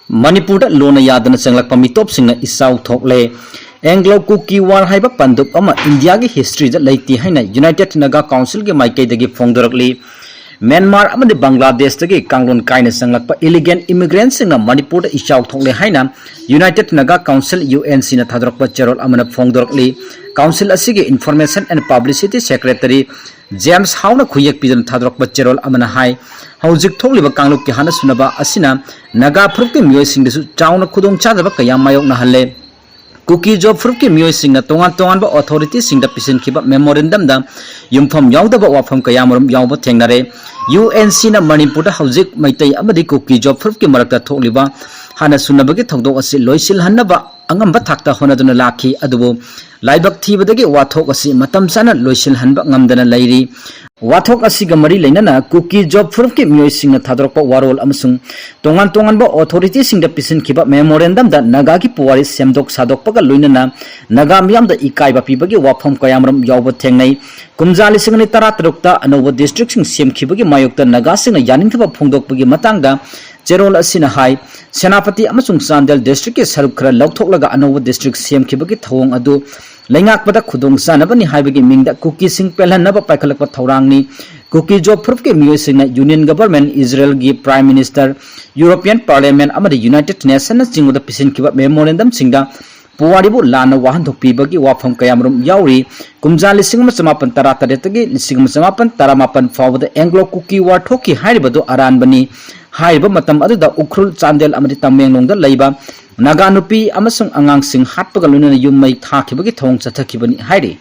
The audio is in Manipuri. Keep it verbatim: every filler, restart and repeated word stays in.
ꯃꯅꯤꯄꯨꯔꯗ ꯂꯣꯟꯅ ꯌꯥꯗꯅ ꯆꯪꯂꯛꯄ ꯃꯤꯇꯣꯞꯁꯤꯡꯅ ꯏꯆꯥꯎ ꯊꯣꯛꯂꯦ꯫ ꯑꯦꯡꯒ꯭ꯂꯣ ꯀꯨꯀꯤ ꯋꯥꯔ ꯍꯥꯏꯕ ꯄꯟꯗꯨꯞ ꯑꯃ ꯏꯟꯗꯤꯌꯥꯒꯤ ꯍꯤꯁꯇ꯭ꯔꯤꯗ ꯂꯩꯇꯦ ꯍꯥꯏꯅ ꯌꯨꯅꯥꯏꯇꯦꯗ ꯅꯥꯒꯥ ꯀꯥꯎꯟꯁꯤꯜꯒꯤ ꯃꯥꯏꯀꯩꯗꯒꯤ ꯐꯣꯡꯗꯣꯔꯛꯂꯤ꯫ ꯃ꯭ꯌꯥꯟꯃꯥꯔ ꯑꯃꯗꯤ ꯕꯪꯒ꯭ꯂꯥꯗꯦꯁꯇꯒꯤ ꯀꯥꯡꯂꯣꯟ ꯀꯥꯏꯅ ꯆꯪꯂꯛꯄ ꯏꯂꯤꯒꯦꯜ ꯏꯃꯤꯒ꯭ꯔꯦꯟꯠꯁꯤꯡꯅ ꯃꯅꯤꯄꯨꯔꯗ ꯏꯆꯥꯎ ꯊꯣꯛꯂꯦ ꯍꯥꯏꯅ united Naga council, U N ꯁꯤꯅ ꯊꯥꯗꯣꯔꯛꯄ ꯆꯦꯔꯣꯜ ꯑꯃꯅ ꯐꯣꯡꯗꯣꯔꯛꯂꯤ꯫ ꯀꯥꯎꯟꯁꯤꯜ ꯑꯁꯤꯒꯤ information and publicity secretary James ꯍꯥꯎꯅ ꯈꯨꯌꯦꯛ ꯄꯤꯗꯨꯅ ꯊꯥꯗꯣꯔꯛꯄ ꯆꯦꯔꯣꯜ ꯑꯃꯅ ꯍꯥꯏ, ꯍꯧꯖꯤꯛ ꯊꯣꯛꯂꯤꯕ ꯀꯥꯡꯂꯨꯞꯀꯤ ꯍꯥꯠꯅ ꯁꯨꯅꯕ ꯑꯁꯤꯅ ꯅꯥꯒꯥ ꯐꯨꯔꯨꯞꯀꯤ ꯃꯤꯑꯣꯏꯁꯤꯡꯗꯁꯨ ꯆꯥꯎꯅ ꯈꯨꯗꯣꯡꯆꯥꯗꯕ ꯀꯌꯥ ꯃꯥꯌꯣꯛꯅꯍꯜꯂꯦ꯫ ꯀꯨꯀꯤ ꯖꯣ ꯐꯨꯔꯨꯞꯀꯤ ꯃꯤꯑꯣꯏꯁꯤꯡꯅ ꯇꯣꯉꯥꯟ ꯇꯣꯉꯥꯟꯕ ꯑꯣꯊꯣꯔꯤꯇꯤꯁꯤꯡꯗ ꯄꯤꯁꯤꯟꯈꯤꯕ ꯃꯦꯃꯣꯔꯦꯟꯗꯝꯗ ꯌꯨꯝꯐꯝ ꯌꯥꯎꯗꯕ ꯋꯥꯐꯝ ꯀꯌꯥꯃꯔꯨꯝ ꯌꯥꯎꯕ ꯊꯦꯡꯅꯔꯦ꯫ ꯌꯨ ꯑꯦꯟ ꯁꯤꯅ ꯃꯅꯤꯄꯨꯔꯗ ꯍꯧꯖꯤꯛ ꯃꯩꯇꯩ ꯑꯃꯗꯤ ꯀꯨꯀꯤ ꯖꯣ ꯐꯨꯔꯨꯞꯀꯤ ꯃꯔꯛꯇ ꯊꯣꯛꯂꯤꯕ ꯍꯥꯟꯅ ꯁꯨꯅꯕꯒꯤ ꯊꯧꯗꯣꯛ ꯑꯁꯤ ꯂꯣꯏꯁꯤꯜꯍꯟꯅꯕ ꯑꯉꯝꯕ ꯊꯥꯛꯇ ꯍꯣꯠꯅꯗꯨꯅ ꯂꯥꯛꯈꯤ, ꯑꯗꯨꯕꯨ ꯂꯥꯏꯕꯛ ꯊꯤꯕꯗꯒꯤ ꯋꯥꯊꯣꯛ ꯑꯁꯤ ꯃꯇꯝ ꯆꯥꯅ ꯂꯣꯏꯁꯤꯜꯍꯟꯕ ꯉꯝꯗꯅ ꯂꯩꯔꯤ꯫ ꯋꯥꯊꯣꯛ ꯑꯁꯤꯒ ꯃꯔꯤ ꯂꯩꯅꯅ ꯀꯨꯀꯤ ꯖꯣ ꯐꯨꯔꯨꯞꯀꯤ ꯃꯤꯑꯣꯏꯁꯤꯡꯅ ꯊꯥꯗꯣꯔꯛꯄ ꯋꯥꯔꯣꯜ ꯑꯃꯁꯨꯡ ꯇꯣꯉꯥꯟ ꯇꯣꯉꯥꯟꯕ ꯑꯣꯊꯣꯔꯤꯇꯤꯁꯤꯡꯗ ꯄꯤꯁꯤꯟꯈꯤꯕ ꯃꯦꯃꯣꯔꯦꯟꯗꯝꯗ ꯅꯥꯒꯥꯒꯤ ꯄꯨꯋꯥꯔꯤ ꯁꯦꯝꯗꯣꯛ ꯁꯥꯗꯣꯛꯄꯒ ꯂꯣꯏꯅꯅ ꯅꯥꯒꯥ ꯃꯤꯌꯥꯝꯗ ꯏꯀꯥꯏꯕ ꯄꯤꯕꯒꯤ ꯋꯥꯐꯝ ꯀꯌꯥꯃꯔꯨꯝ ꯌꯥꯎꯕ ꯊꯦꯡꯅꯩ꯫ ꯀꯨꯝꯖꯥ ꯂꯤꯁꯤꯡ ꯑꯅꯤ ꯇꯔꯥꯇꯔꯨꯛꯇ ꯑꯅꯧꯕ ꯗꯤꯁꯇ꯭ꯔꯤꯛꯁꯤꯡ ꯁꯦꯝꯈꯤꯕꯒꯤ ꯃꯥꯌꯣꯛꯇ ꯅꯥꯒꯥꯁꯤꯡꯅ ꯌꯥꯅꯤꯡꯗꯕ ꯐꯣꯡꯗꯣꯛꯄꯒꯤ ꯃꯇꯥꯡꯗ ꯆꯦꯔꯣꯜ ꯑꯁꯤꯅ ꯍꯥꯏ, ꯁꯦꯅꯥꯄꯇꯤ ꯑꯃꯁꯨꯡ ꯆꯥꯟꯗꯦꯜ ꯗꯤꯁꯇ꯭ꯔꯤꯛꯀꯤ ꯁꯔꯨꯛ ꯈꯔ ꯂꯧꯊꯣꯛꯂꯒ ꯑꯅꯧꯕ ꯗꯤꯁꯇ꯭ꯔꯤꯛ ꯁꯦꯝꯈꯤꯕꯒꯤ ꯊꯧꯑꯣꯡ ꯑꯗꯨ ꯂꯩꯉꯥꯛꯄꯗ ꯈꯨꯗꯣꯡꯆꯥꯅꯕꯅꯤ ꯍꯥꯏꯕꯒꯤ ꯃꯤꯡꯗ ꯀꯨꯀꯤꯁꯤꯡ ꯄꯦꯜꯍꯟꯅꯕ ꯄꯥꯏꯈꯠꯂꯛꯄ ꯊꯧꯔꯥꯡꯅꯤ꯫ ꯀꯨꯀꯤ ꯖꯣ ꯐꯨꯔꯨꯞꯀꯤ ꯃꯤꯑꯣꯏꯁꯤꯡꯅ ꯌꯨꯅꯤꯌꯟ ꯒꯚꯔꯟꯃꯦꯟꯠ, ꯏꯖꯔꯦꯜꯒꯤ ꯄ꯭ꯔꯥꯏꯝ ꯃꯤꯅꯤꯁꯇꯔ, ꯌꯨꯔꯣꯄꯤꯌꯟ ꯄꯥꯔꯂꯤꯌꯥꯃꯦꯟꯠ ꯑꯃꯗꯤ ꯌꯨꯅꯥꯏꯇꯦꯗ ꯅꯦꯁꯟꯅꯆꯤꯡꯕꯗ ꯄꯤꯁꯤꯟꯈꯤꯕ ꯃꯦꯃꯣꯔꯦꯟꯗꯝꯁꯤꯡꯗ ꯄꯨꯋꯥꯔꯤꯕꯨ ꯂꯥꯟꯅ ꯋꯥꯍꯟꯊꯣꯛꯄꯤꯕꯒꯤ ꯋꯥꯐꯝ ꯀꯌꯥꯃꯔꯨꯝ ꯌꯥꯎꯔꯤ꯫ ꯀꯨꯝꯖꯥ ꯂꯤꯁꯤꯡ ꯑꯃ ꯆꯃꯥꯄꯟ ꯇꯔꯥꯇꯔꯦꯠꯇꯒꯤ ꯂꯤꯁꯤꯡ ꯑꯃ ꯆꯃꯥꯄꯟ ꯇꯔꯥꯃꯥꯄꯟ ꯐꯥꯎꯕꯗ ꯑꯦꯡꯒ꯭ꯂꯣ ꯀꯨꯀꯤ ꯋꯥꯔ ꯊꯣꯛꯈꯤ ꯍꯥꯏꯔꯤꯕꯗꯨ ꯑꯔꯥꯟꯕꯅꯤ꯫ ꯍꯥꯏꯔꯤꯕ ꯃꯇꯝ ꯑꯗꯨꯗ ꯎꯈ꯭ꯔꯨꯜ, ꯆꯥꯟꯗꯦꯜ ꯑꯃꯗꯤ ꯇꯃꯦꯡꯂꯣꯡꯗ ꯂꯩꯕ ꯅꯥꯒꯥ ꯅꯨꯄꯤ ꯑꯃꯁꯨꯡ ꯑꯉꯥꯡꯁꯤꯡ ꯍꯥꯠꯄꯒ ꯂꯣꯏꯅꯅ ꯌꯨꯝ ꯃꯩ ꯊꯥꯈꯤꯕꯒꯤ ꯊꯧꯑꯣꯡ ꯆꯠꯊꯈꯤꯕꯅꯤ ꯍꯥꯏꯔꯤ꯫